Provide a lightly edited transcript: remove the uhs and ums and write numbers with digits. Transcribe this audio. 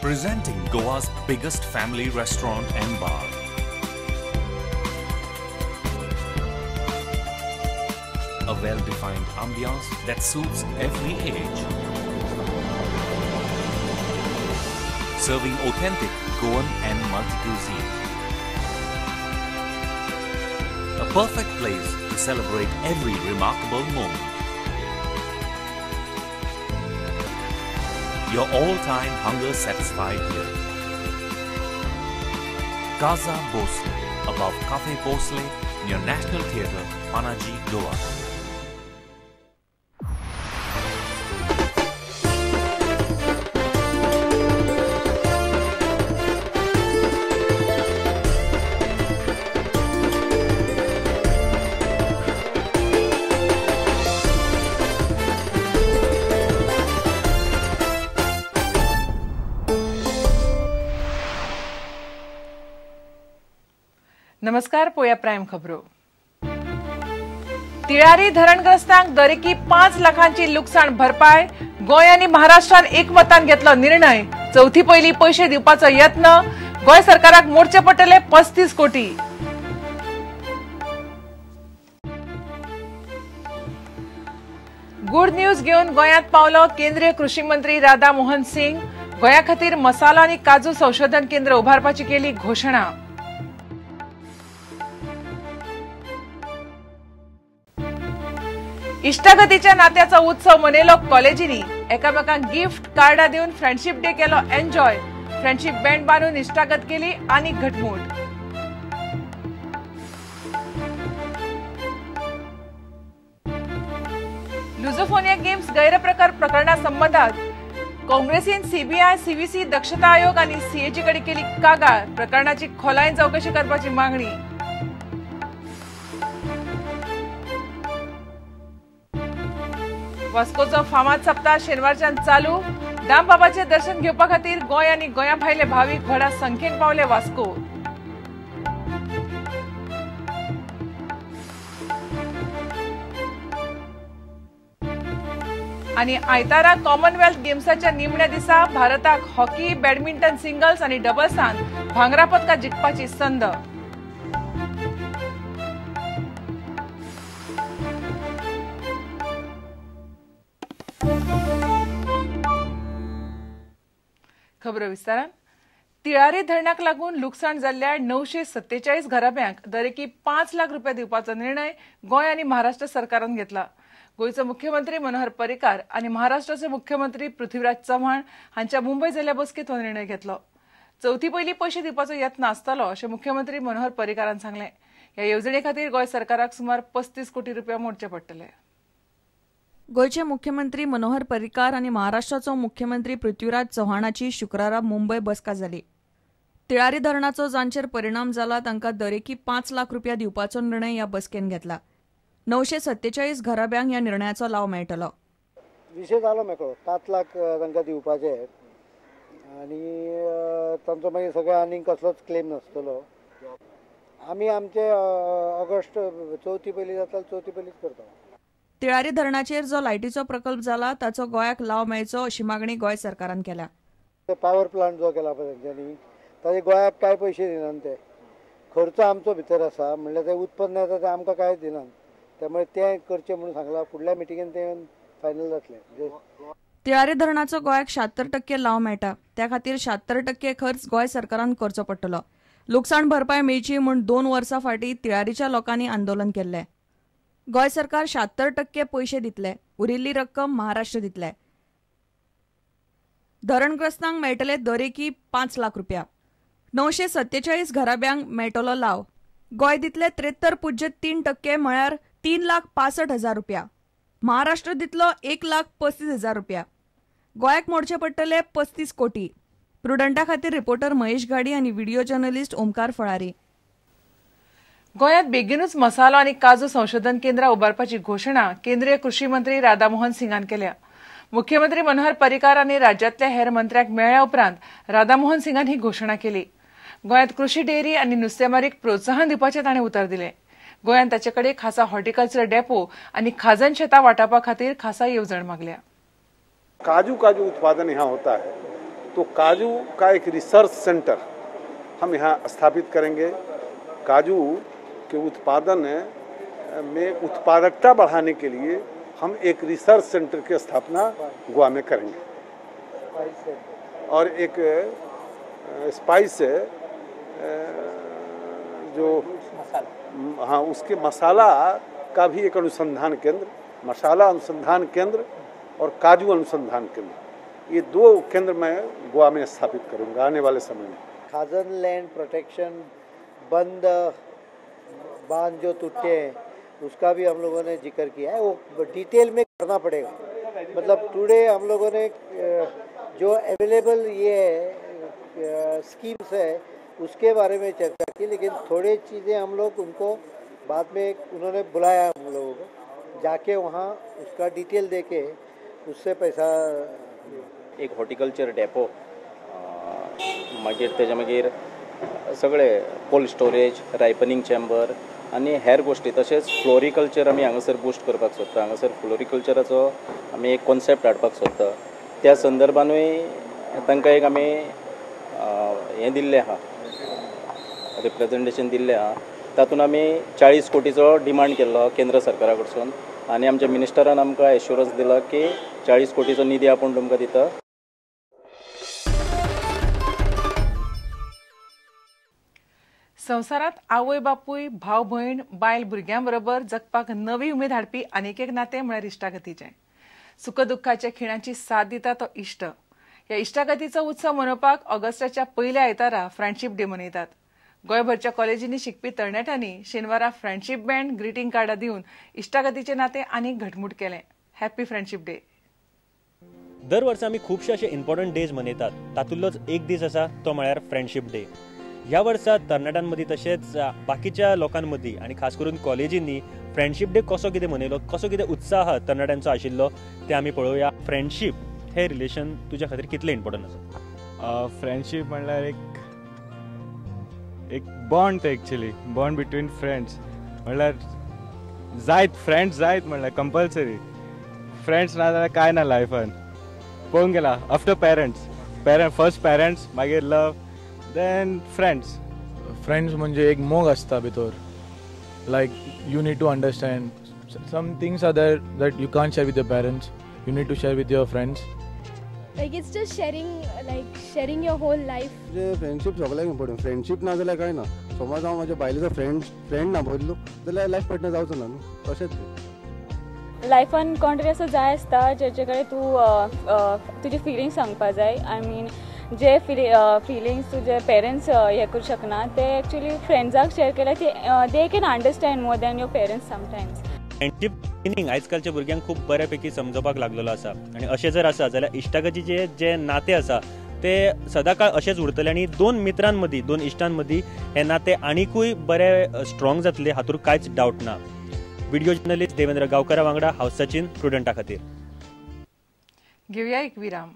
Presenting Goa's biggest family restaurant and bar. A well-defined ambiance that suits every age. Serving authentic Goan and multi-cuisine. A perfect place to celebrate every remarkable moment. Your all-time hunger satisfied here. Casa Bhosle, above Cafe Bhosle, near National Theatre, Panaji, Goa. नमस्कार, पोया prime खबरो. तिळारी धरणग्रस्तांक दरेकी 5 लाखांची लुकसाण भरपाय. गोंय आनी महाराष्ट्रान एकमतान घेतलो निर्णय. चवथी पयली पैशे दिवपाचो यत्न. गोंय सरकाराक मोडचे पडटले 35 कोटी. गुड न्यूज घेवन गोंयांत पावलो केंद्रीय कृषी मंत्री राधा मोहन सिंग. गोंया खातीर मसालो आनी काजू संशोधन केंद्र उभारपाची केली घोशणा. इश्टागतीच्या नात्याचो उत्सव मनयलो कॉलेजींनी. एकामेकांक गिफ्ट कार्डां दिवन फ्रेंडशीप डे केलो एन्जॉय. फ्रेंडशीप बँड बांदून इश्टागत केली आनी घटमूट. लुझोफोनिया गेम्स गैरप्रकार प्रकरणा संबंधात काँग्रेसीन सीबीआय, सीव्हीसी, दक्षता आयोग आनी सीएजी कडेन केली कागाळ. प्रकरणाची खोलायेन चवकशी करपाची मागणी. वास्कोचो फामाद सप्ताह शेनवारच्यान चालू. दामबाबाचें दर्शन घेवपा खातीर गोंय आनी गोंया भायले भावीक व्हडा संख्येन पावले वास्को. आनी आयतारा कॉमनवेल्थ गेम्साच्या निमण्या दिसा भारताक हॉकी, बॅडमिंटन सिंगल्स आनी डबल्सान भांगरा पदकां जिखपाची संद. खबरो विस्तारान. तिळारी धरणाक लागून लुकसाण जाल्ल्या 947 घराब्यांक दरेकी 5 लाख रुपया दिवपाचो निर्णय गोंय आनी महाराष्ट्र सरकारान घेतला. गोंयचो मुख्यमंत्री मनोहर पर्रीकार आनी महाराष्ट्राचे मुख्यमंत्री पृथ्वीराज चव्हाण हांच्या मुंबय जाल्ल्या बसकेंत हो निर्णय घेतलो. चवथी पयलीं पयशे दिवपाचो यत्न आसतलो अशें मुख्यमंत्री मनोहर पर्रीकारान सांगलें. ह्या येवजणे खातीर गोंय सरकाराक सुमार 35 कोटी रुपया मोडचे पडटले. गोंयचे मुख्यमंत्री मनोहर पर्रीकार आनी महाराष्ट्राचो मुख्यमंत्री पृथ्वीराज चव्हाणाची शुक्रारा मुंबय बसका जाली. तिळारी धरणाचो जांचेर परिणाम जाला तांकां दरेकी 5 लाख रुपया दिवपाचो निर्णय ह्या बसकेन घेतला. 947 घराब्यांक ह्या निर्णयाचो लाव मेळटलो. विशय जालो मेकळो. 5 लाख तांकां दिवपाचे आनी तांचो मागीर सगळें आनीक कसलोच क्लेम नासतलो. आमी आमचे ऑगस्ट चवथी पयलीं जाता, चवथी पयलींच करता. तिळारी धरणाचेर जो लायटीचो प्रकल्प जाला ताचो गोंयाक लाव मेळचो अशी मागणी गोंय सरकारान केल्या. पावर प्लांट जो केला पळय तेंच्यांनी, ताजे गोंयाक कांय पयशे दिनात. ते खर्च आमचो भितर आसा, म्हणल्यार ते उत्पन्न येता तें आमकां कांय दिनात. त्यामुळे तें करचें म्हणून सांगलां. फुडल्या मिटिंगेन तें फायनल जातलें. तिळारी धरणाचो गोंयाक 76% लाव मेळटा. त्या खातीर 76% खर्च गोंय सरकारान करचो पडटलो. लुकसाण भरपाय मेळची म्हूण 2 वर्सां फाटीं तिळारीच्या लोकांनी आंदोलन केल्लें. गोंय सरकार 76% पयशे दितले, उरिल्ली रक्कम महाराष्ट्र दितले. धरणग्रस्तांक मेळटले दरेकी 5 लाख रुपया. 947 घराब्यांक मेळटलो लाव. गोंय दितले 73.3% म्हळ्यार 3,65,000 रुपया. महाराष्ट्र दितलो 1,35,000 रुपया. गोंयाक मोडचे पडटले 35 कोटी. प्रुडंटा खातीर रिपोर्टर महेश घाडी आनी व्हिडिओ जर्नलिस्ट ओमकार फळारी. गोंयांत बेगीनूच मसालो आनी काजू संशोधन केंद्रां उबारपाची घोशणा केंद्रीय कृषी मंत्री राधा मोहन सिंगान केल्या. मुख्यमंत्री मनोहर पर्रीकार आनी राज्यांतल्या हेर मंत्र्यांक मेळ्ळ्या उपरांत राधा मोहन सिंगान ही घोशणा केली. गोंयांत कृषी डेअरी आनी नुस्तेमारीक प्रोत्साहन दिवपाचें ताणें उतर दिलें. गोंयांत ताचे कडेन खासा हॉर्टिकल्चर डेपो आनी खाजन शेतां वाटावपा खातीर खासा येवजण मागल्या. काजू का जो उत्पादन यहाँ होता है तो काजू का एक रिसर्च सेंटर हम यहाँ स्थापित करेंगे। काजू के उत्पादन में उत्पादकता बढ़ाने के लिए हम एक रिसर्च सेंटर की स्थापना गोवा में करेंगे और एक स्पाइस जो हाँ उसके मसाला का भी एक अनुसंधान केंद्र, मसाला अनुसंधान केंद्र और काजू अनुसंधान केंद्र, ये 2 केंद्र मैं गोवा में स्थापित करूंगा आने वाले समय में। खाजन लैंड प्रोटेक्शन बंद बांध जो टूटे हैं उसका भी हम लोगों ने जिक्र किया है, वो डिटेल में करना पड़ेगा। मतलब टुडे हम लोगों ने जो अवेलेबल ये स्कीम्स है उसके बारे में चर्चा की, लेकिन थोड़े चीज़ें हम लोग उनको बाद में उन्होंने बुलाया हम लोगों को जाके वहाँ उसका डिटेल देके उससे पैसा। एक हॉर्टिकल्चर डेपो, मागीर तेच्या मागीर सगळे कोल्ड स्टोरेज, रायपनिंग चेंबर आनी हेर गोश्टी, तशेंच फ्लोरिकल्चर आमी हांगासर बूस्ट करपाक सोदता। हांगासर फ्लोरिकल्चराचो आमी एक कॉन्सेप्ट हाडपाक सोदता। त्या संदर्भानूय तांकां एक आमी हें दिल्लें आहा, रिप्रेजेंटेशन दिल्लें आहा। तातूंत आमी 40 कोटीचो डिमांड केल्लो केंद्र सरकारा कडसून आनी आमच्या मिनिस्टरान आमकां एश्योरन्स दिला की 40 कोटीचो निधी आपूण तुमकां दिता। संवसारांत आवय बापूय, भाव भयण, बायल भुरग्यां बरोबर जगपाक नवी उमेद हाडपी आनीक एक नातें म्हळ्यार इश्टागतीचें। सुख दुख्खाच्या खिणांची साथ दिता तो इश्ट। ह्या इश्टागतीचो उत्सव मनोवपाक ऑगस्टाच्या पयल्या आयतारा फ्रेंडशीप डे मनयतात। गोंयभरच्या कॉलेजींनी शिकपी तरणाट्यांनी शेनवारा फ्रेंडशीप बँड, ग्रीटिंग कार्डां दिवन इश्टागतीचें नातें आनीक घटमूट केलें। Happy friendship day. दर वर्सा आमी खुबशे अशे इम्पॉर्टंट डेज मनयतात, तातूंतलोच एक दीस आसा तो म्हळ्यार फ्रेंडशीप डे। ह्या वर्सा तरणाट्यां मदीं तशेंच बाकीच्या लोकां मदीं आनी खास करून कॉलेजींनी फ्रेंडशीप डे कसो कितें मनयलो, कसो कितें उत्साह तरणाट्यांचो आशिल्लो तें आमी पळोवया। फ्रेंडशीप हे रिलेशन तुज्या खातीर कितलें इम्पॉर्टंट आसा? फ्रेंडशीप म्हणल्यार एक एक बॉन्ड ते, एक्चुअली बॉन्ड बिटवीन फ्रेंड्स म्हणल्यार जायत फ्रेंड्स जायत म्हणल्यार कंपल्सरी फ्रेंड्स ना जाल्यार कांय ना लायफान। पळोवंक गेला after parents, parent first parents, मागीर लव, then friends. Friends म्हणजे एक मोग आसता भितर, like you need to understand some things are there that you can't share with your parents, you need to share with your friends. Like it's just sharing, like sharing your whole life. म्हणजे friendship सगळ्यांक important. Friendship ना जाल्यार कांय ना। समज हांव म्हज्या बायलेचो फ्रेंड ना बदलो जाल्यार लायफ पार्टनर जावचो ना न्हू, तशेंच तें। लायफान कोण तरी असो जाय आसता जेचे कडेन तूं तुजी फिलिंग्स सांगपा जाय। I mean जे फिलिंग्स तुजे पेरंट्स हें करूं शकना ते एक्चुअली फ्रेंड्साक शेयर केल्यार ती they can understand more than your parents sometimes. Friendship meaning आजकालच्या भुरग्यांक खूब बऱ्यापैकी समजपाक लागलेलो आसा आनी अशें जर आसा जाल्यार इश्टागतीचे जे नातें आसा ते सदांकाळ अशेंच उरतले आनी दोन मित्रां मदीं, दोन इश्टां मदीं हें नातें आनिकूय बरें स्ट्रॉंग जातलें हातूंत कांयच डावट ना। व्हिडिओ जर्नलिस्ट देवेंद्र गांवकरा वांगडा हांव सचिन, प्रुडंटा खातीर। घेवया एक विराम।